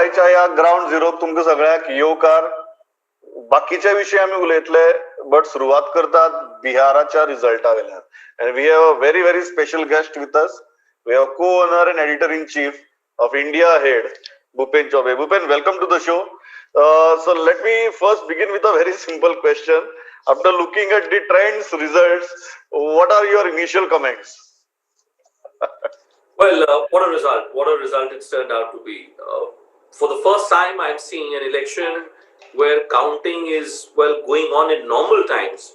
आयच्या ह्या ग्रावंड झिरोक तुमकां सगळ्यांक येवकार. बाकीच्या विशयी आमी उलयतले, बट सुरवात करतात बिहाराच्या रिजल्टा वेल्यान. And we have a very very special guest with us. We have co owner and editor in chief of India Ahead, Bhupen Chaubey. Bhupen, welcome to the show. So let me first begin with a very simple question. After looking at the trends, results, what are your initial comments? Well, what a result. What a result it's turned out to be. For the first time, I'm seeing an election where counting is, well, going on in normal times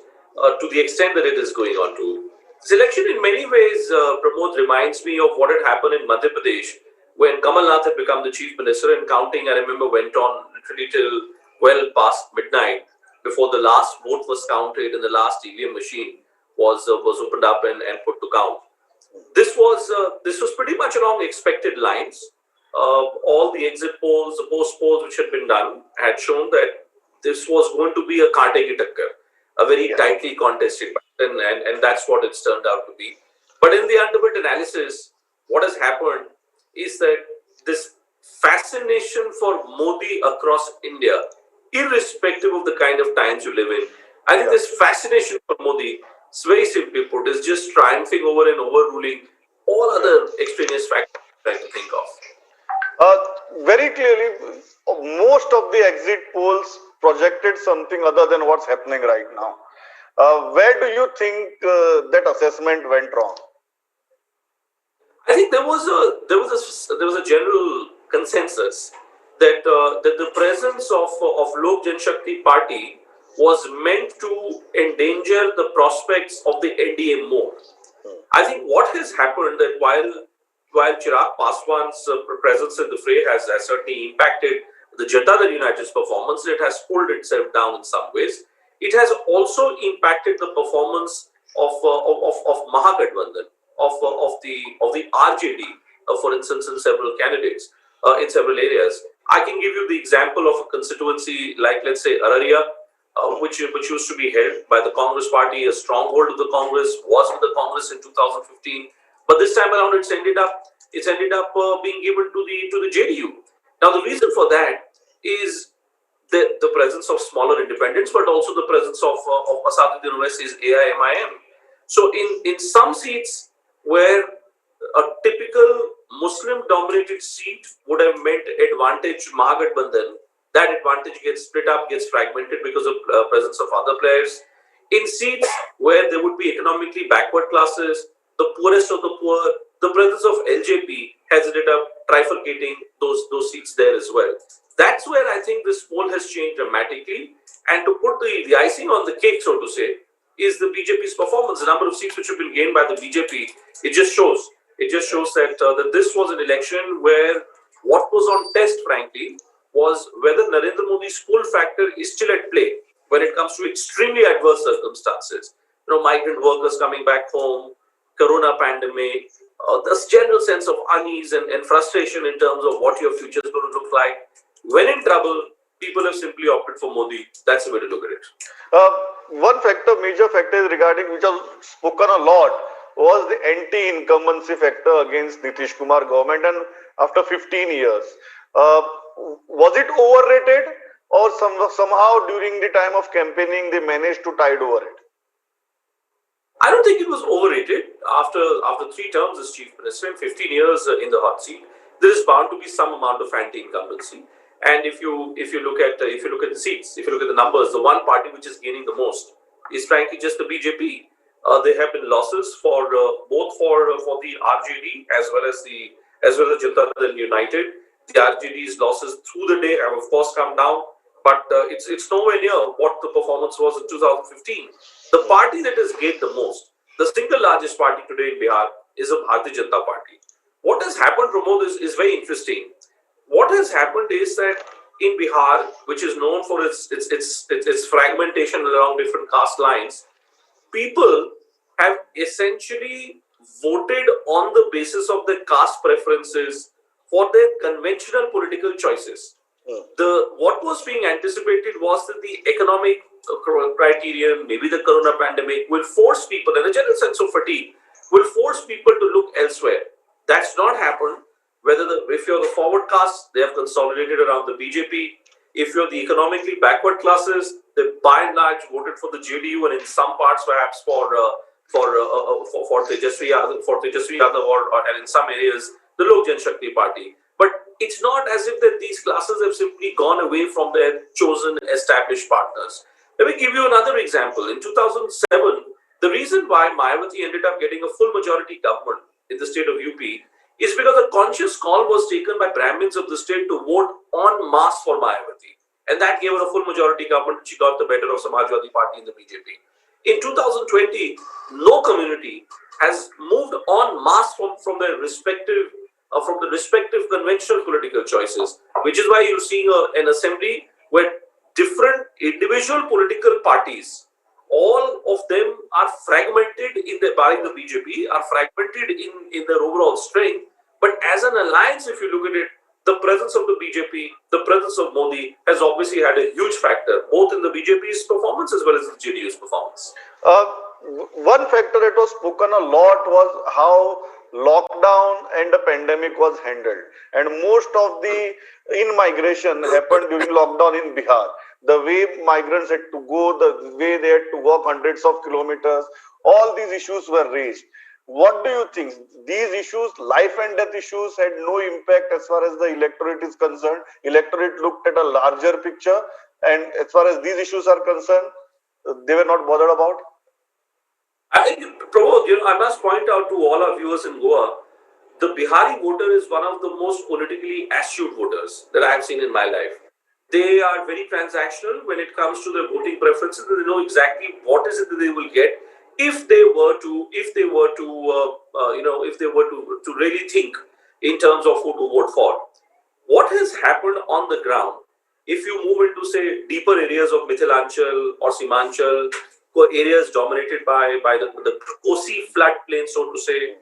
to the extent that it is going on to. This election, in many ways, Pramod, reminds me of what had happened in Madhya Pradesh when Kamal Nath had become the chief minister, and counting, I remember, went on literally till well past midnight before the last vote was counted and the last EVM machine was opened up and put to count. This was pretty much along expected lines. All the exit polls, the post polls which had been done, had shown that this was going to be a kaante ki takkar, a very tightly contested battle, and that's what it's turned out to be. But in the ultimate analysis, what has happened is that this fascination for Modi across India, irrespective of the kind of times you live in, I think this fascination for Modi, it's very simply put, is just triumphing over and overruling all other extraneous factors I can think of. Very clearly, most of the exit polls projected something other than what's happening right now. Where do you think that assessment went wrong? I think there was a general consensus that the presence of Lok Janshakti Party was meant to endanger the prospects of the NDA more. I think what has happened that while Chirag Paswan's presence in the fray has certainly impacted the Janata Dal United's performance, it has pulled itself down in some ways. It has also impacted the performance of Mahagathbandhan, of the RJD, for instance, in several candidates in several areas. I can give you the example of a constituency like, let's say, Araria, which used to be held by the Congress party, a stronghold of the Congress, was with the Congress in 2015, but this time around it's ended up being given to the JDU. Now the reason for that is the presence of smaller independents, but also the presence of Asaduddin Owaisi's AIMIM. So in some seats where a typical Muslim dominated seat would have meant advantage Mahagathbandhan, that advantage gets split up, gets fragmented because of presence of other players. In seats where there would be economically backward classes, the poorest of the poor, the presence of LJP has ended up trifurcating those seats there as well. That's where I think this poll has changed dramatically. And to put the icing on the cake, so to say, is the BJP's performance. The number of seats which have been gained by the BJP, it just shows. It just shows that this was an election where what was on test, frankly, was whether Narendra Modi's pull factor is still at play when it comes to extremely adverse circumstances. Migrant workers coming back home, corona pandemic, this general sense of unease and frustration in terms of what your future is going to look like. When in trouble, people have simply opted for Modi. That's the way to look at it. One factor, major factor regarding which was spoken a lot, was the anti-incumbency factor against Nitish Kumar government, and after 15 years. Was it overrated, or somehow during the time of campaigning they managed to tide over it? I don't think it was overrated. After 3 terms as chief minister and 15 years in the hot seat, there is bound to be some amount of anti-incumbency. And if you look at the seats, if you look at the numbers, the one party which is gaining the most is frankly just the BJP. There have been losses for both for the RJD as well as Janata Dal United. The RJD's losses through the day have of course come down, but it's nowhere near what the performance was in 2015. The party that has gained the most, the single largest party today in Bihar, is the Bharatiya Janata Party. What has happened, Pramod, is very interesting. What has happened is that in Bihar, which is known for its fragmentation along different caste lines, people have essentially voted on the basis of their caste preferences for their conventional political choices. What was being anticipated was that the economic criterion, maybe the corona pandemic, will force people, and a general sense of fatigue, will force people to look elsewhere. That's not happened. If you're the forward caste, they have consolidated around the BJP. If you're the economically backward classes, they by and large voted for the JDU, and in some parts perhaps for Tejashwi Yadav, or and in some areas the Lok Janshakti Party. But it's not as if that these classes have simply gone away from their chosen established partners. Let me give you another example. In 2007, the reason why Mayawati ended up getting a full majority government in the state of UP is because a conscious call was taken by Brahmins of the state to vote en masse for Mayawati. And that gave her a full majority government. She got the better of Samajwadi Party and the BJP. In 2020, no community has moved en masse from their respective from the respective conventional political choices, which is why you're seeing an assembly where different individual political parties, all of them are fragmented in the, barring the BJP, are fragmented in their overall strength. But as an alliance, if you look at it, the presence of the BJP, the presence of Modi has obviously had a huge factor, both in the BJP's performance as well as the JDU's performance. One factor that was spoken a lot was how lockdown and the pandemic was handled. And most of the in-migration happened during lockdown in Bihar. The way migrants had to go, the way they had to walk hundreds of kilometers, all these issues were raised. What do you think? These issues, life and death issues, had no impact as far as the electorate is concerned. Electorate looked at a larger picture, and as far as these issues are concerned, they were not bothered about. I think, Prabodh, I must point out to all our viewers in Goa, the Bihari voter is one of the most politically astute voters that I have seen in my life. They are very transactional when it comes to their voting preferences. They know exactly what is it that they will get if they were to, if they were to really think in terms of who to vote for. What has happened on the ground, if you move into, say, deeper areas of Mithilanchal or Simanchal, areas dominated by the Kosi floodplain, so to say,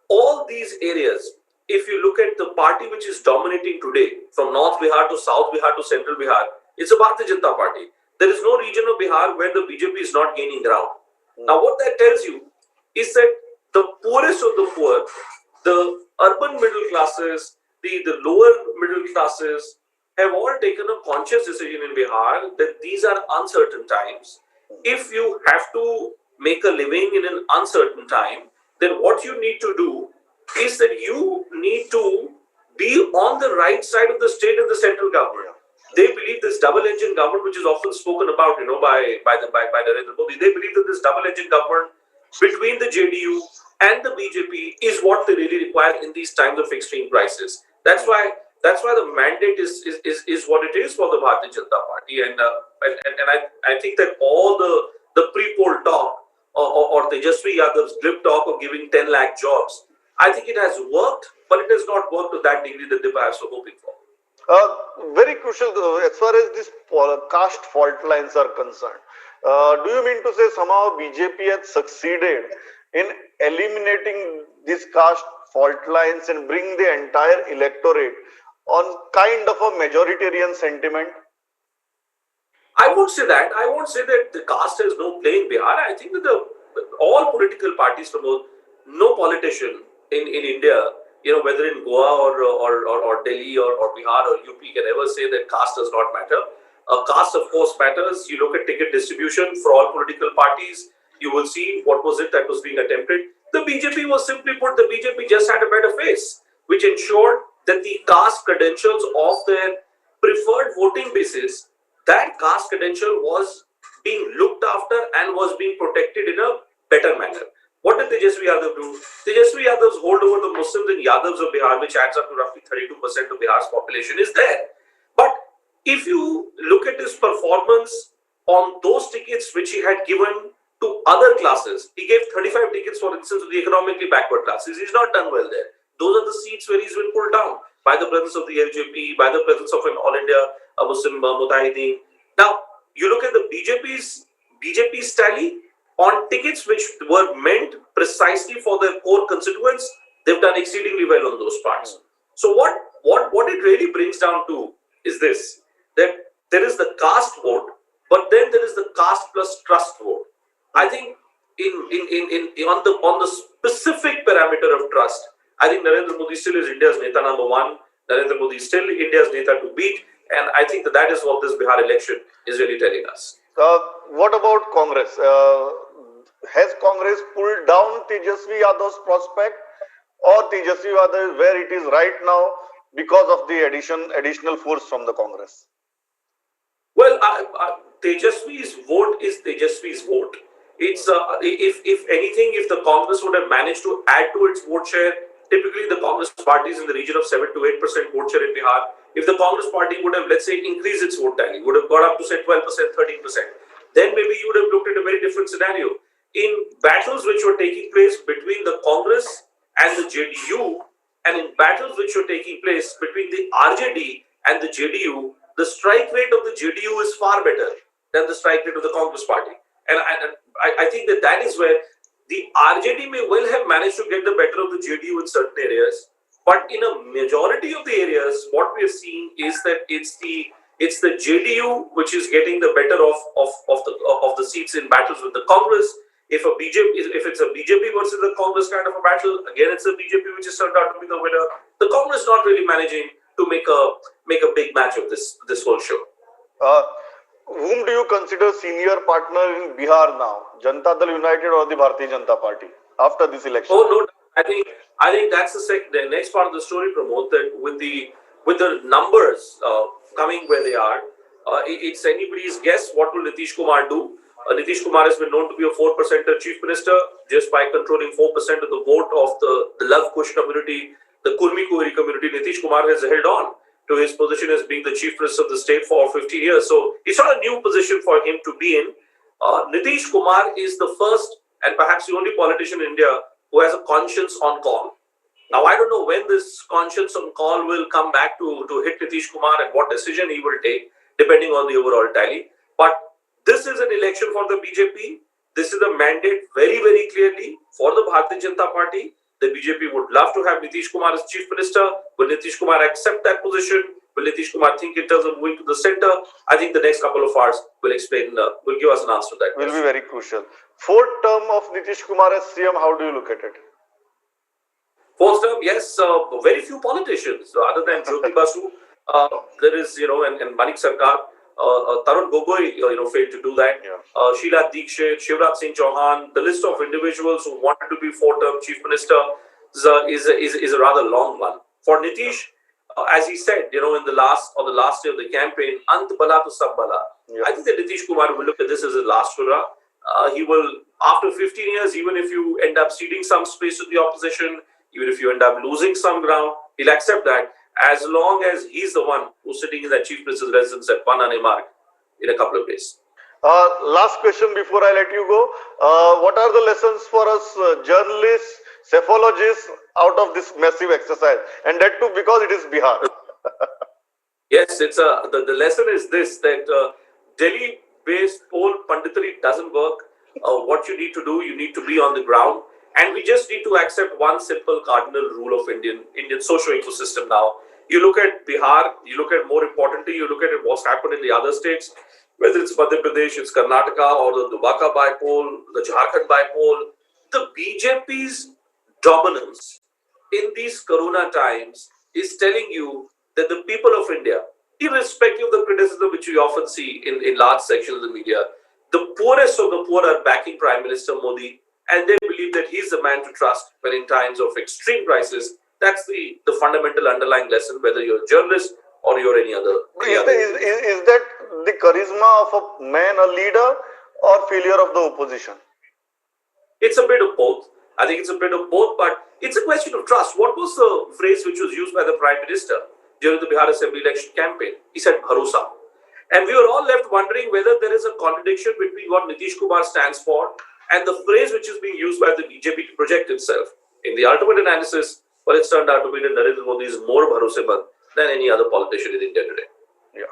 all these areas, if you look at the party which is dominating today, from North Bihar to South Bihar to Central Bihar, it's a Bharatiya Janata Party. There is no region of Bihar where the BJP is not gaining ground. Now, what that tells you is that the poorest of the poor, the urban middle classes, the lower middle classes, have all taken a conscious decision in Bihar that these are uncertain times. If you have to make a living in an uncertain time, then what you need to do is that you need to be on the right side of the state and the central government. They believe this double engine government, which is often spoken about, by Narendra Modi, they believe that this double engine government between the JDU and the BJP is what they really require in these times of extreme crisis. That's why the mandate is what it is for the Bharatiya Janata Party. And I think that all the pre-poll talk or Tejashwi Yadav's glib talk of giving 10 lakh jobs, I think it has worked, but it has not worked to that degree that they perhaps were hoping for. Very crucial as far as this caste fault lines are concerned. Do you mean to say somehow BJP has succeeded in eliminating these caste fault lines and bring the entire electorate on kind of a majoritarian sentiment? I won't say that. I won't say that the caste has no play in Bihar. I think that all political parties, promote no politician in India, whether in Goa or Delhi or Bihar or UP, can ever say that caste does not matter. Caste, of course, matters. You look at ticket distribution for all political parties, you will see what was it that was being attempted. The BJP was simply put, the BJP just had a better face, which ensured that the caste credentials of their preferred voting basis, that caste credential was being looked after and was being protected in a better manner. What did Tejashwi Yadav do? Tejashwi Yadav's hold over the Muslims and Yadavs of Bihar, which adds up to roughly 32% of Bihar's population, is there. But if you look at his performance on those tickets which he had given to other classes, he gave 35 tickets, for instance, to the economically backward classes. He's not done well there. Those are the seats where he's been pulled down by the presence of the LJP, by the presence of an All India Muslim Mujahideen. Now, you look at the BJP's tally on tickets which were meant precisely for their core constituents, they've done exceedingly well on those parts. So what it really brings down to is this, that there is the caste vote, but then there is the caste plus trust vote. I think on the specific parameter of trust, I think Narendra Modi still is India's neta number one. Narendra Modi is still India's neta to beat. And I think that is what this Bihar election is really telling us. What about Congress? Has Congress pulled down Tejasvi Yadav's prospect, or Tejasvi Yadav is where it is right now because of the additional force from the Congress? Well, Tejasvi's vote is Tejasvi's vote. It's if anything, if the Congress would have managed to add to its vote share, typically the Congress party is in the region of 7 to 8% vote share in Bihar. If the Congress party would have, let's say, increased its vote tally, would have got up to say 12%, 13%, then maybe you would have looked at a very different scenario. In battles which were taking place between the Congress and the JDU, and in battles which were taking place between the RJD and the JDU, the strike rate of the JDU is far better than the strike rate of the Congress party. And I think that is where the RJD may well have managed to get the better of the JDU in certain areas, but in a majority of the areas, what we are seeing is that it's the JDU which is getting the better of the seats in battles with the Congress. If it's a BJP versus the Congress kind of a battle, again it's a BJP which has turned out to be the winner. The Congress not really managing to make a big match of this whole show. Whom do you consider senior partner in Bihar now? Janata Dal United or the Bharatiya Janata Party after this election? Oh no, I think that's the next part of the story, Pramod, that with the numbers coming where they are, it's anybody's guess what will Nitish Kumar do. Nitish Kumar has been known to be a 4% chief minister just by controlling 4% of the vote of the Love Kush community, the Kurmi Kuhri community. Nitish Kumar has held on to his position as being the chief minister of the state for 50 years. So it's not a new position for him to be in. Nitish Kumar is the first and perhaps the only politician in India who has a conscience on call. Now, I don't know when this conscience on call will come back to hit Nitish Kumar and what decision he will take, depending on the overall tally. But this is an election for the BJP. This is a mandate very, very clearly for the Bharatiya Janata Party. The BJP would love to have Nitish Kumar as chief minister. Will Nitish Kumar accept that position? Will Nitish Kumar think in terms of moving to the center? I think the next couple of hours will explain, will give us an answer to that question. Will be very crucial. Fourth term of Nitish Kumar as CM, how do you look at it? Fourth term, yes, very few politicians other than Jyoti Basu. There is, and Manik Sarkar, Tarun Gogoi, failed to do that. Yeah. Sheila Dikshit, Shivraj Singh Chauhan, the list of individuals who wanted to be four-term chief minister is a rather long one. For Nitish, as he said, in the last day of the campaign, Ant bala to sab bala. Yeah. I think that Nitish Kumar will look at this as a last hurrah. He will, after 15 years, even if you end up ceding some space to the opposition, even if you end up losing some ground, he'll accept that as long as he's the one who's sitting in that chief minister's residence at Panna Marg in a couple of days. Last question before I let you go. What are the lessons for us journalists, psephologists out of this massive exercise? And that too because it is Bihar. Yes, it's the lesson is this, that Delhi-based poll punditry doesn't work. What you need to do, you need to be on the ground. And we just need to accept one simple cardinal rule of Indian social ecosystem now. You look at Bihar, you look at, more importantly, you look at what's happened in the other states, whether it's Madhya Pradesh, it's Karnataka, or the Dubaka bypoll, the Jharkhand bypoll. The BJP's dominance in these corona times is telling you that the people of India, irrespective of the criticism which we often see in large sections of the media, the poorest of the poor are backing Prime Minister Modi, and they believe that he's the man to trust when in times of extreme crisis. That's the fundamental underlying lesson, whether you're a journalist or you're any other. Is that the charisma of a man, a leader, or failure of the opposition? It's a bit of both. I think it's a bit of both, but it's a question of trust. What was the phrase which was used by the Prime Minister during the Bihar Assembly election campaign? He said, Bharosa. And we were all left wondering whether there is a contradiction between what Nitish Kumar stands for and the phrase which is being used by the BJP to project itself. In the ultimate analysis, well, it's turned out to be that Narendra Modi is more bharoseband than any other politician in India today. Yeah.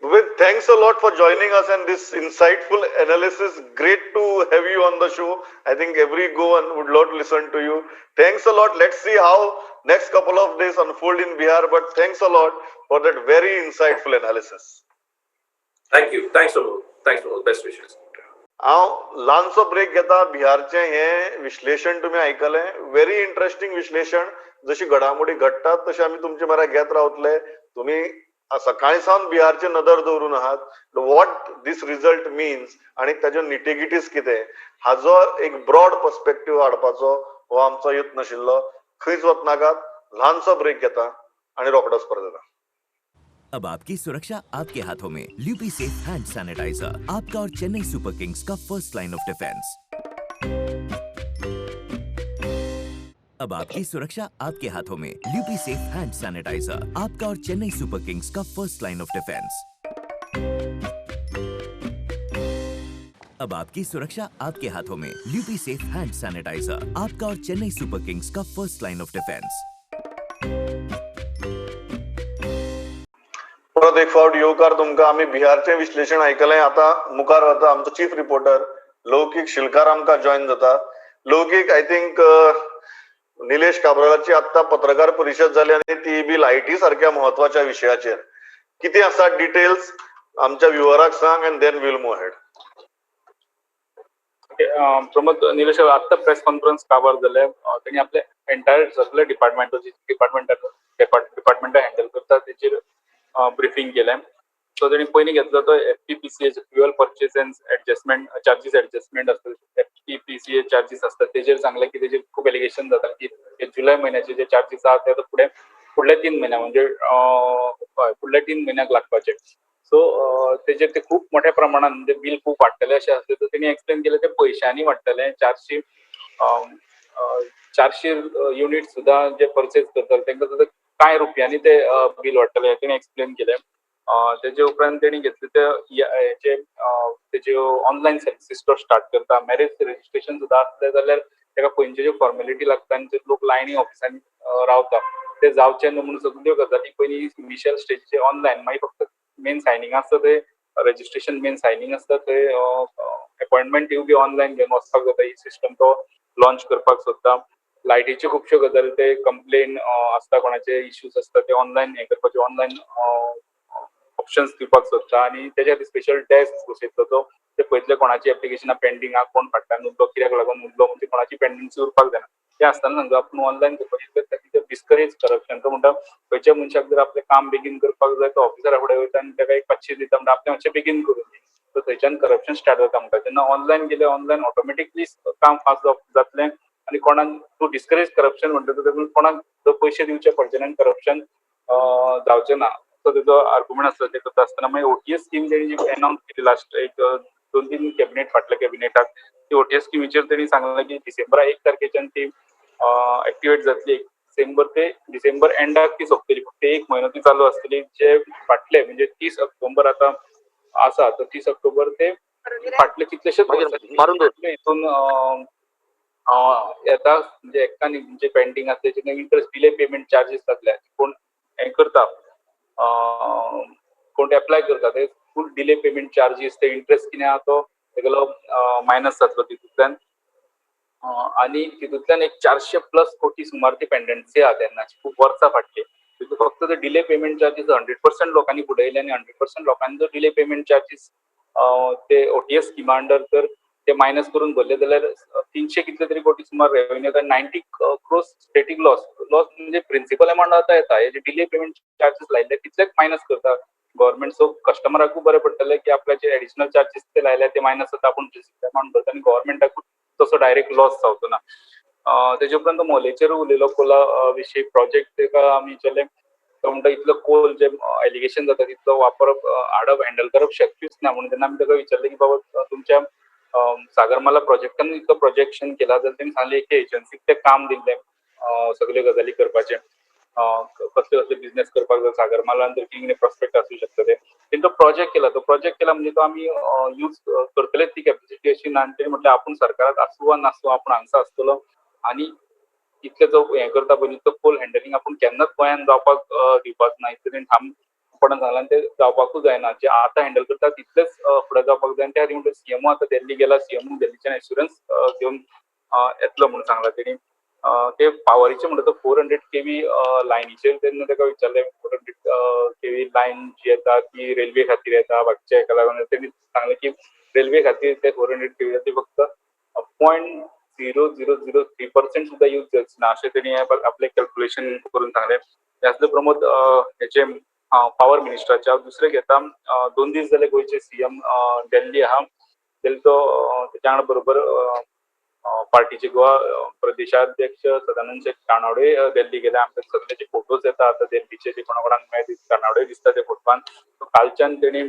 Bhupen, thanks a lot for joining us and this insightful analysis. Great to have you on the show. I think every Goan would love to listen to you. Thanks a lot. Let's see how next couple of days unfold in Bihar. But thanks a lot for that very insightful analysis. Thank you. Thanks, Pramod. Thanks, Pramod. Best wishes. हांव ल्हानसो break घेता. बिहारचें हें विश्लेशण तुमी आयकलें, very interesting विश्लेशण. जशी घडामोडी घडटात तशी आमी तुमचे म्हऱ्यात घेत रावतले. तुमी सकाळी सावन बिहारचेर नदर दवरून आहात. What these result means आनी ताच्यो निटिगिटीज कितें हाजो एक ब्रॉड पर्स्पेक्टीव हाडपाचो हो आमचो यत्न आशिल्लो. खंयच वचनाकात, ल्हानसो ब्रेक घेता आनी रोखडोच परत येता. अब आपकी सुरक्षा आपके हाथों में. ल्यूपी सेफ हैंड सैनिटाइजर, आपका और चेन्नई सुपर किंग्स का फर्स्ट लाइन ऑफ डिफेंस. अब आपकी सुरक्षा आपके हाथों में. ल्यूपी सेफ हैंड सैनिटाइजर, आपका और चेन्नई सुपर किंग्स का फर्स्ट लाइन ऑफ डिफेंस. अब आपकी सुरक्षा आपके हाथों में. ल्यूपी सेफ हैंड सैनिटाइजर, आपका और चेन्नई सुपर किंग्स का फर्स्ट लाइन ऑफ डिफेंस. परत एक फावट येवकार तुमकां. आमी बिहारचें विश्लेशण आयकलें. आतां मुखार वता आमचो चीफ रिपोर्टर लौकीक शिलकार आमकां जॉयन जाता. लौकीक, I think Nilesh काब्रालाची आत्तां पत्रकार परिशद जाली आनी ती बी लायटी सारक्या म्हत्वाच्या विशयाचेर. कितें आसा डिटेल्स आमच्या व्युवराक सांग and then we'll move ahead. Pramod, Nilesh आत्तां प्रेस कॉन्फरन्स काबार जाले. तेणी आपले एंटायर सगळे डिपार्टमेंटाचे डिपार्टमेंटां हँडल करता तेचेर ब्रिफींग केलें. सो तेणी पयलीं घेतलो तो FPPCA, fuel purchase and adjustment charges adjustment आसता, FPPCA charges आसता तेजेर सांगलें की तेजेर खूब एलिगेशन जाता की जुलय म्हयन्याचे जे चार्जीस आहा ते आतां फुडें फुडल्या 3 म्हयन्या म्हणजे हय फुडल्या 3 म्हयन्याक लागपाचे. सो तेजेर ते खूब मोठ्या प्रमाणान म्हणजे बील खूब वाडटलें अशें आसलें. तर तेणी एक्सप्लेन केलें ते पयशांनी वाडटलें. 400 युनिट सुद्दां जे परचेज करतले तांकां सुद्दां कांय रुपयांनी ते बील वाडटलें तेणी एक्सप्लेन केलें. तेजे उपरांत तेणी घेतले ते हेचे तेज्यो ऑनलायन सर्विसीस तो स्टार्ट करता. मॅरेज रजिस्ट्रेशन सुद्दां आसलें जाल्यार ताका खंयच्यो ज्यो फॉर्मेलिटी लागता आनी लोक लायनी ऑफिसांनी रावता ते जावचे न्हू म्हणून सगल्यो गजाली पयलीं इनिशियल स्टेजीचेर ऑनलायन, मागीर फक्त मेन सायनींग आसता थंय रजिस्ट्रेशन मेन सायनींग आसता थंय अपॉयंटमेंट बी ऑनलायन घेवन वचपाक जाता. ही सिस्टम तो लॉन्च करपाक सोदता. लायटीच्यो खुबश्यो गजाली ते कंप्लेन आसता, कोणाचे इश्यूज आसता ते ऑनलायन हें करपाचे ऑनलायन ऑप्शन्स दिवपाक सोदता. आनी तेज्या खातीर स्पेशल डेस्क बसयतलो तो, ते पळयतले कोणाची एप्लिकेशनां पेंडींग आहा, कोण फाटल्यान उरलो, कित्याक लागून उरलो, म्हणजे कोणाची पेंडन्सी उरपाक जायना. तें आसतना सांगता आपूण ऑनलायन करपाची ताकी डिस्करेज करप्शन. तो म्हणटा खंयच्या मनशाक जर आपलें काम बेगीन करपाक जाय तो ऑफिसरा फुडें वयता आनी ताका एक 500 दिता म्हणटा आपलें मातशें बेगीन करून दी. सो थंयच्यान करप्शन स्टार्ट जाता म्हणटा. तेन्ना ऑनलायन गेले ऑनलायन ऑटोमॅटिकली काम फास्ट जातलें आनी कोणाक तूं डिस्करेज करप्शन म्हणटा तो कोणाक पयशे दिवचे पडचे ना आनी करप्शन जावचें ना. सो तेजो आर्ग्युमेंट आसलो. ते करता आसतना मागीर OTS scheme तेणी जी एनावन्स केली लास्ट एक 2-3 कॅबिनेट फाटल्या कॅबिनेटाक, ती OTS स्किमीचेर तेणी सांगलें की डिसेंबरा 1 तारखेच्यान ती एक्टिवेट जातली. डिसेंबर ते डिसेंबर एंडाक ती सोंपतली, फक्त 1 म्हयनो ती चालू आसतली. जे फाटले म्हणजे 30 ऑक्टोबर आतां आसा तर 30 ऑक्टोबर ते फाटले कितलेशेच हितून येता म्हणजे एका म्हणजे पेंडींग आसले तेजे इंट्रस्ट डिले पेमेंट चार्जीस लागल्या. कोण हें करता, कोण एप्लाय करता ते फूल डिले पेमेंट चार्जीस ते इंट्रस्ट कितें आहा तो तेगेलो मायनस जातलो तितूंतल्यान. आनी तितूंतल्यान एक 400+ कोटी सुमार ती पेंडन्सी आहा तेन्नाची खूब वर्सां फाटली. तितून फक्त ते डिले पेमेंट चार्जीस 100% लोकांनी बुडयले आनी 100% लोकांनी जो डिले पेमेंट चार्जीस ते OTS स्किमा अंडर तर ते मायनस करून भरले जाल्यार 300 कितले तरी कोटी सुमार रेवेन्यू येता. 90 क्रोर्स स्टेटीक लॉस. लॉस म्हणजे प्रिंसिपल अमावंट आतां येता, हे जे डिले पेमेंट चार्जीस लायिल्ले तितलेच मायनस करता गव्हर्मेंट. सो कस्टमराकूय बरें पडटलें की आपल्याचे एडिशनल चार्जीस ते लायले ते मायनस जाता, आपूण प्रिंसिपल अमावंट भरता आनी गव्हर्मेंटाकूय तसो डायरेक्ट लॉस जावचो ना. तेजे उपरांत मोलेचेर उलयलो कोला विशीं प्रोजेक्ट. ताका आमी विचारलें, तो म्हणटा इतलो कोल जे एलिगेशन जाता तितलो वापरप हाडप हँडल करप शक्यूच ना. म्हणून तेन्ना आमी ताका विचारलें की बाबा तुमच्या सागरमाला प्रोजेक्टान इतलो प्रोजेक्शन केला जाल्यार तेणी सांगलें एके एजन्सीक तें काम दिल्लें सगल्यो गजाली करपाचें, कसले कसले बिजनेस करपाक जाय सागरमालान तर कितें कितें प्रोस्पेक्ट आसूं शकता ते. तेणी तो प्रोजेक्ट केला, तो प्रोजेक्ट केला म्हणजे तो आमी यूज करतले ती कॅपॅसिटी अशी ना. आनी तेणी म्हटलें आपूण सरकारांत आसूं वा नासूं आपूण हांगसर आसतलो आनी इतलें जो हें करता पळय तो कोल हँडलिंग आपूण केन्नाच गोंयांत जावपाक दिवपाच ना. इतलें तेणी ठामपणान सांगलां आनी तें जावपाकूच जायना. जे आतां हँडल करता तितलेंच फुडें जावपाक जाय. आनी त्या खातीर म्हणटा CMO आतां दिल्ली गेला, CMO दिल्लीच्यान एश्युरन्स घेवन येतलो म्हणून सांगलां तेणी. ते पावरीचे म्हणटा तो 400 kV लायनीचेर तेन्ना ताका विचारलें 400 kV line जी येता ती रेल्वे खातीर येता बाकीच्या हेका लागून. तेणी सांगलें की रेल्वे खातीर ते 400 kV ती फक्त 0.0 0.0003% सुद्दां यूज जावची ना अशें तेणी आपलें कॅल्क्युलेशन करून सांगलें. हें आसलें प्रमोद हेचे पावर मिनिस्टराचे. हांव दुसरें घेता, 2 दीस जाले गोंयचे सीएम दिल्ली आहा. तो तेच्या वांगडा बरोबर पार्टीचे गोवा प्रदेशाध्यक्ष सदानंद शेट कानावडे दिल्ली गेले. आमकां सगळ्याचे फोटोज येता आतां दिल्लीचे, जे कोणा कोणाक मेळत कानावडे दिसता त्या फोटवान. सो कालच्यान तेणी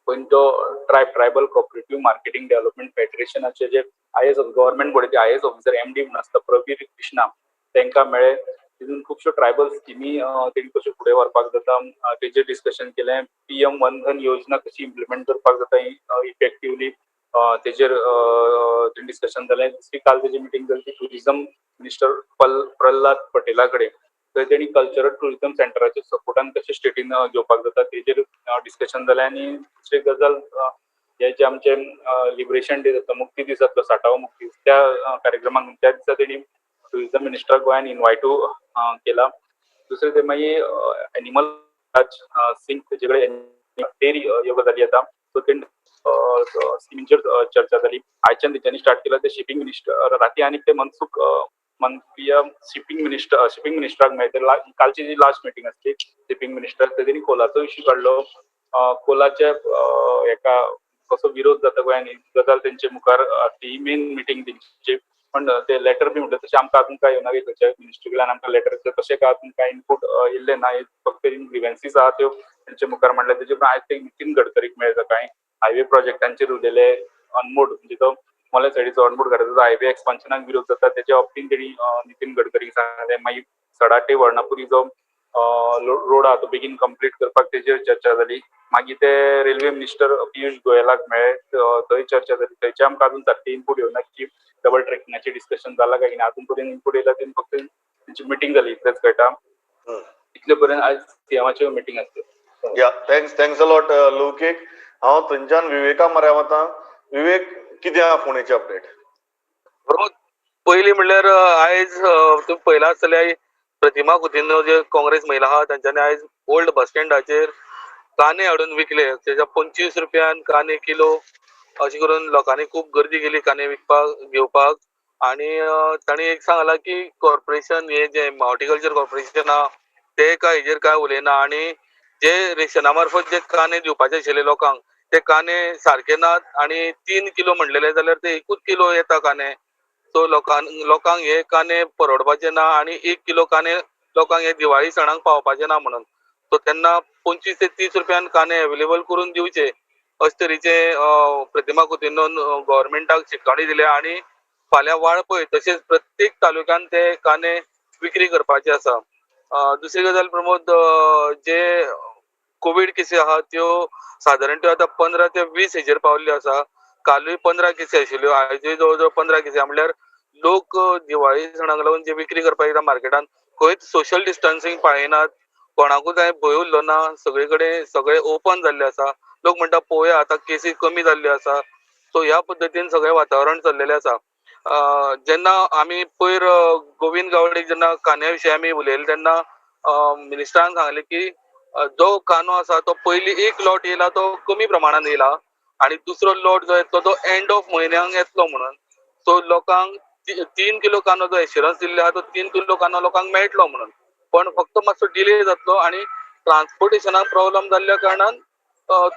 पयलीं तो ट्रायबल कॉपरेटीव मार्केटिंग डेव्हलपमेंट फेडरेशनाचे जे आयएएस गव्हर्मेंट बॉडीचे आयएएस ऑफिसर एमडी म्हणून आसता प्रवीर कृष्णा तांकां मेळ्ळे. तितून खुबश्यो ट्रायबल स्किमी तेणी कश्यो फुडें व्हरपाक जाता तेजेर डिस्कशन केलें. पीएम वनधन योजना कशी इम्प्लिमेंट करपाक जाता इफेक्टिवली तेजेर डिस्कशन जालें. दुसरी काल तेजी मिटींग जाली ती टुरिझम मिनिस्टर प्रल्हाद पटेला कडेन. थंय तेणी कल्चरल टुरिझम सेंटराच्या सपोर्टान कशें स्टेटीन घेवपाक जाता तेजेर डिस्कशन जालें. आनी दुसरी गजाल, हे जे आमचे लिबरेशन डे जाता, मुक्ती दीस जातलो, 60वो मुक्ती दीस, त्या कार्यक्रमाक त्या दिसा तेणी टुरिझम मिनिस्टराक गोंयान इनवायटू केला. दुसरें ते मागीर एनिमल राज सिंग तेजे कडेन डेरी ह्यो गजाली येता. सो तेणी स्किमींचेर चर्चा जाली. आयच्यान तेंच्यांनी स्टार्ट केला ते शिपींग मिनिस्टर राती आनी ते मनसुख मंत्रिया शिपींग मिनिस्टर शिपींग मिनिस्टराक मेळ्ळे. कालची जी लास्ट मिटींग आसली शिपींग मिनिस्टर, तेणी कोलाचो इश्यू काडलो. कोलाचे हेका कसो विरोध जाता गोंयांनी गजाल तेंचे मुखार आसली. ही मेन मिटींग तेंची. पण ते लेटर बी म्हणटा तशें आमकां अजून काय येवना की खंयच्या मिनिस्ट्री कडल्यान आमकां लेटर तशें काय अजून कांय इनपूट येयल्लें ना. फक्त ग्रिवेन्सीस आहा त्यो तेंचे मुखार मांडले. तेजे उपरांत आयज ते नितीन गडकरीक मेळ्ळे सकाळीं. हायवे प्रोजेक्टांचेर उलयले. अनमोड म्हणजे तो मोल्या सायडीचो अनमोड घाटाचो हायवे एक्सपान्शनाक विरोध जाता तेच्या बाबतीन तेणी नितीन गडकरीक सांगलें. मागीर सडा ते वर्णापुरी जो रोड आहा तो बेगीन कंप्लीट करपाक तेजेर चर्चा जाली. मागीर ते रेल्वे मिनिस्टर पियुष गोयलाक मेळ्ळे, थंय चर्चा जाली. थंयचे आमकां अजून सारकें इनपूट येवना की डबल ट्रेकिंगाचें डिस्कशन जालां काय कितें. अजून पर्यंत इनपूट येयला तेन्ना फक्त तेंची मिटींग जाली इतलेंच कळटा. इतले पर्यंत आयज सीएमाच्यो मिटींग आसल्यो. या, thanks a lot Loukik. हांव थंयच्यान विवेका मऱ्या वता. विवेक, कितें आहा फोंडेची अपडेट? प्रमोद, पयलीं म्हणल्यार आयज तुमी पळयलां आसतलें प्रतिमा कुतिन्हो जे काँग्रेस महिला आहा तांच्यांनी आयज ओल्ड बस स्टँडाचेर कांदे हाडून विकले. तेच्या 25 रुपयान कांदे किलो अशें करून लोकांनी खूब गर्दी केली कांदे विकपाक घेवपाक. आनी तांणी एक सांगलां की कॉर्पोरेशन हे जे हॉर्टिकल्चर कॉर्पोरेशन आहा ते काय हेजेर काय उलयना आनी जे रेशना मार्फत जे कांदे दिवपाचे आशिल्ले लोकांक ते कांदे सारके नात आनी 3 किलो म्हणलेले जाल्यार ते 1 किलो येता कांदे. सो लोकांक हे कांदे परवडपाचे ना आनी 1 किलो कांदे लोकांक हे दिवाळी सणाक पावपाचे ना म्हणून सो तेन्ना 25 ते 30 रुपयान कांदे अवेलेबल करून दिवचे अशे तरेचे प्रतिमा कुतिन्होन गव्हर्मेंटाक शिटकावणी दिल्या. आनी फाल्यां वाळपय तशेंच प्रत्येक तालुक्यान ते कांदे विक्री करपाचे आसा. दुसरी गजाल प्रमोद, जे कोवीड केसी आहा त्यो सादारण त्यो आतां 15 ते 20 हेजेर पावल्ल्यो आसा. कालूय 15 केसी आशिल्ल्यो, आयजूय जवळ जवळ 15 केसी. म्हणल्यार लोक दिवाळी सणाक लागून जे विक्री करपाक येता मार्केटान खंयच सोशल डिस्टन्सिंग पाळिनात, कोणाकूच कांय भंय उरलो ना, सगळे कडेन सगळे ओपन जाल्ले आसा. लोक म्हणटा पळोवया आतां केसी कमी जाल्ल्यो आसा. सो ह्या पद्दतीन सगळें वातावरण चल्लेलें आसा. जेन्ना आमी पयर गोविंद गावडे जेन्ना कांद्या विशयी आमी उलयले तेन्ना मिनिस्टरान सांगलें की जो कांदो आसा तो पयलीं एक लॉट येयला तो कमी प्रमाणान येयला आनी दुसरो लॉट जो येतलो तो एंड ऑफ म्हयन्याक येतलो म्हणून. सो लोकांक 3 किलो कांदो जो एश्युरन्स दिल्लो आहा तो 3 किलो कांदो लोकांक मेळटलो म्हणून, पण फक्त मातसो डिले जातलो आनी ट्रान्सपोर्टेशनाक प्रॉब्लम जाल्ल्या कारणान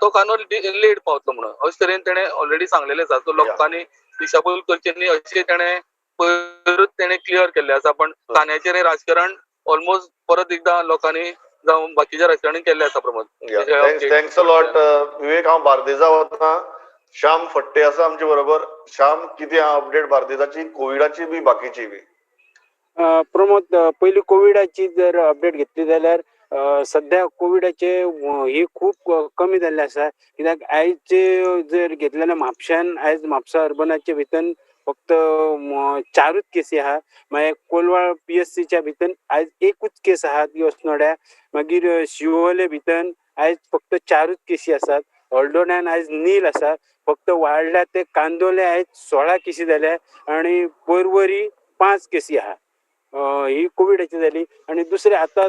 तो कांदो लेट पावतलो म्हणून अशे तरेन तेणें ऑलरेडी सांगलेलें आसा. सो लोकांनी दिशाभूल करची न्ही अशें तेणें पयरूच तेणें क्लियर केल्लें आसा. पण कांद्याचेर हें राजकारण ऑलमोस्ट परत एकदां लोकांनी जावं बाकीच्या राजकारणी केल्लें आसा. Pramod, thanks a lot Vivek. हांव बार्देजा वता. श्याम फट्टे आसा आमचे बरोबर. श्याम, कितें आहा अपडेट बार्देजाची, कोविडाची बी बाकीची बी? प्रमोद, पयलीं कोविडाची जर अपडेट घेतली जाल्यार सद्या कोविडाचे ही खूब कमी जाल्ले आसा. कित्याक आयचे जर घेतले जाल्यार म्हापश्यान आयज म्हापसा अर्बनाचे भितर फक्त 4 केसी आहा. मागीर कोलवाळ पीएससीच्या भितर आयज 1 केस आहा ती अस्नोड्या. मागीर शिवोले भितर आयज फक्त 4 केसी आसात. हळदोण्यान आयज नील आसा. फक्त वाडल्या ते कांदोले आयज 16 केसी जाल्या आनी पर्वरी 5 केसी आहा. ही कोविडाची जाली. आनी दुसरें आतां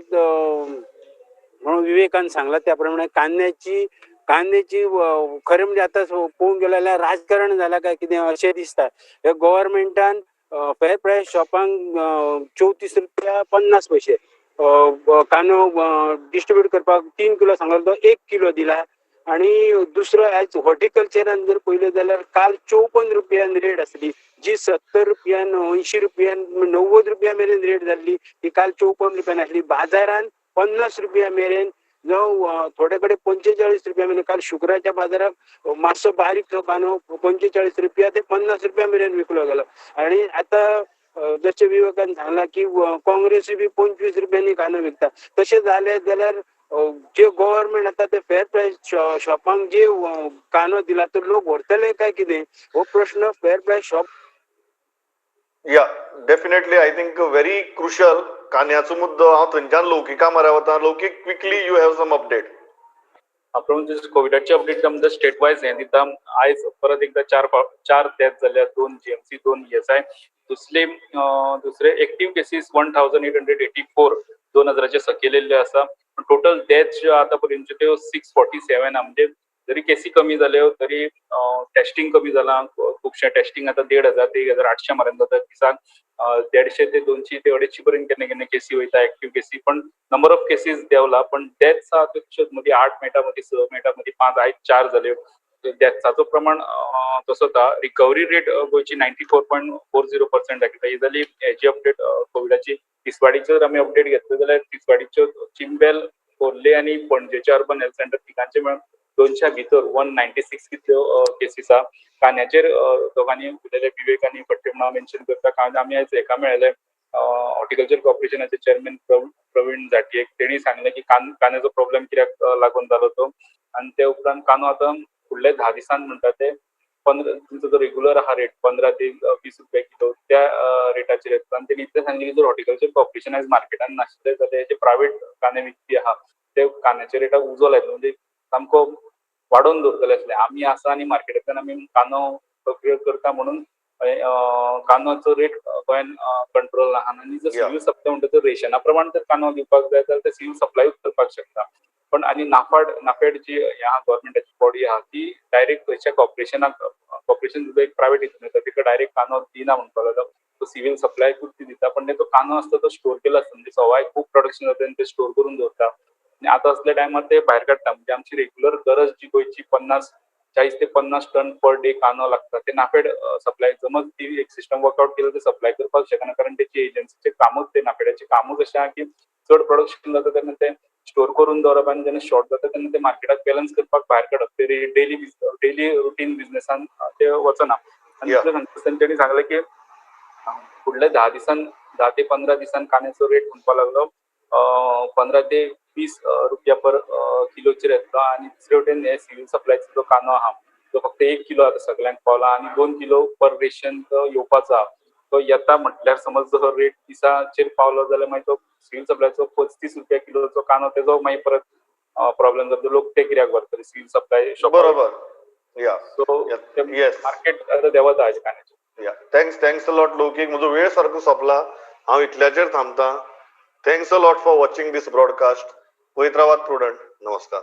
म्हणून विवेकान सांगला त्या प्रमाणे कांद्याची खरें म्हणजे आतां पळोवंक गेले जाल्यार राजकारण जालां काय कितें अशें दिसता. हे गव्हर्मेंटान फेर प्रायस शॉपांक 34 रुपया 50 पयशे कांदो डिस्ट्रीब्यूट करपाक 3 किलो सांगलो तो 1 किलो दिला. आणि दुसरो, एज हॉर्टिकल्चरान जर पळयलें जाल्यार काल 54 रुपयान रेट आसली, जी 70 रुपयान, 80 रुपयान, 90 रुपया मेरेन रेट जाल्ली, ती काल 54 रुपयान आसली. बाजारान 50 रुपया मेरेन, जावं थोडे कडेन 45 रुपया मेरेन. काल शुक्राच्या बाजाराक मातसो बारीक तो कांदो 45 रुपया ते 50 रुपया मेरेन विकलो गेलो. आणि आतां जशें विवेकान सांगलां की काँग्रेसूय बी 25 रुपयांनी कांदो विकता, तशें जालें जाल्यार जे गव्हर्मेंट आतां ते फेर प्रायस शॉपांक जे कांदो दिला तो लोक व्हरतले काय कितें, हो प्रश्न fair price shop. Yeah, definitely, I think very crucial कांद्याचो मुद्दो. हांव थंयच्यान लौकिका म्हऱ्या वता. लौकीक, quickly, you have some update? प्रमाण कोविडाची अपडेट आमकां स्टेट वायज हें दिता. आयज परत एकदा चार डेथ जाल्या, दोन जीएमसी, दोन ईएसआय. दुसरे दुसरे active cases 1884, 2000चे सकयल येयल्ले आसा. टोटल डेथ ज्यो आतां पर्यंतच्यो त्यो 647. म्हणजे जरी केसी कमी जाल्यो तरी टेस्टिंग कमी जालां खुबशें. टेस्टिंग आतां 1500 ते 1800 मेरेन जाता दिसाक. 150 ते 200 ते 250 पर्यंत केन्ना केन्ना केसी वयता, एक्टीव केसी. पण नंबर ऑफ केसीस देंवला, पण डेथ्स आहा त्यो मदीं 8 मेळटा, मदीं 6 मेळटा, मदीं 5, आयज 4 जाल्यो. डेथ्साचो प्रमाण तसोच आहा. रिकवरी रेट गोंयची 94.40% दाखयता. ही जाली हेजी अपडेट कोविडाची. तिसवाडीचो जर आमी अपडेट घेतलो जाल्यार तिसवाडीच्यो चिंबेल, खोर्ले आनी पणजेचे अर्बन हेल्थ सेंटर तिगांचे मेळून 200 भितर 196 कितल्यो केसीस आहा. कांद्याचेर दोगांनी उलयले, विवेक आनी फट्टे म्हणून मेन्शन करता. कांदे आमी आयज हेका मेळ्ळे, हॉर्टिकल्चर कॉर्पोरेशनाचे चेअरमॅन प्रवीण झांटये. तेणी सांगलें की कांद्याचो प्रॉब्लेम कित्याक लागून जालो तो. आनी ते उपरांत कांदो आतां फुडल्या 10 दिसान म्हणटा ते 15, तुमचो जो रेगुलर आहा रेट 15 ते 20 रुपया किलो, त्या रेटाचेर येतलो. आनी तेणी इतलें सांगलें की जर हॉर्टिकल्चर कॉर्पोरेशन आयज मार्केटान नाशिल्लें जाल्यार जे प्रायवेट कांदे विकपी आहा ते कांद्याच्या रेटाक उजो लायतले, म्हणजे सामको वाडोवन दवरतले आसले. आमी आसा आनी मार्केटांतल्यान आमी कांदो प्रक्रिया करता म्हणून कांद्याचो रेट गोंयान कंट्रोल आहा. आनी जर सिवील सप्लाय म्हणटा तर रेशना प्रमाण जर कांदो दिवपाक जाय जाल्यार ते सिवील सप्लायूच करपाक शकता. पण आनी नाफाड जी हें आहा, गव्हर्मेंटाची बॉडी आहा, ती डायरेक्ट खंयच्या कॉर्पोरेशनाक, कॉर्पोरेशन सुद्दां एक प्रायवेट हितून येता, तिका डायरेक्ट कांदो दिना म्हणपाक लागलो. तो सिवील सप्लायकूच ती दिता. पण तो कांदो आसता तो स्टोर केलो आसता, म्हणजे सवाय खूब प्रोडक्शन जाता आनी ते स्टोर करून दवरता आनी आतां असल्या टायमार ते भायर काडटा. म्हणजे आमची रेगुलर गरज जी गोंयची 50, 40 ते 50 टन पर डे कांदो लागता, ते नाफेड सप्लाय जमत ती एक सिस्टम वर्कआउट केलं ते सप्लाय करपाक शकना, कारण तेची एजन्सीचें कामूच, ते नाफेडाचें कामूच अशें आहा की चड प्रोडक्शन जाता तेन्ना ते स्टोर करून दवरप आनी जेन्ना शॉर्ट जाता तेन्ना ते मार्केटाक बॅलन्स करपाक भायर काडप. ते डेली डेली रुटीन बिझनेसान ते वचना. आनी दुसरें सांगता आसतना तेणी सांगलें की फुडल्या 10 दिसान, 10 ते 15 दिसान कांद्याचो रेट म्हणपाक लागलो 15 ते 20 रुपया पर किलोचेर येतलो. आनी दुसरे वटेन हे सिवील सप्लायचो जो कांदो आहा तो फक्त 1 किलो आतां सगल्यांक पावला आनी 2 किलो पर रेशन तो येवपाचो आहा. तो येता म्हटल्यार समज जर रेट 30चेर पावलो जाल्यार मागीर तो सिवील सप्लायचो 35 रुपया किलोचो कांदो तेजो मागीर परत प्रॉब्लेम जाता. लोक ते कित्याक व्हरतले सिवील सप्लाय शॉपार? बरोबर या. सो मार्केट आतां देंवत आहा कांद्याचें. Yeah, thanks, thanks a lot, लौकीक. म्हजो वेळ सारको सोंपला, हांव इतल्याचेर थांबता. Thanks a lot for watching this broadcast. पळयत रावात प्रुडंट. नमस्कार.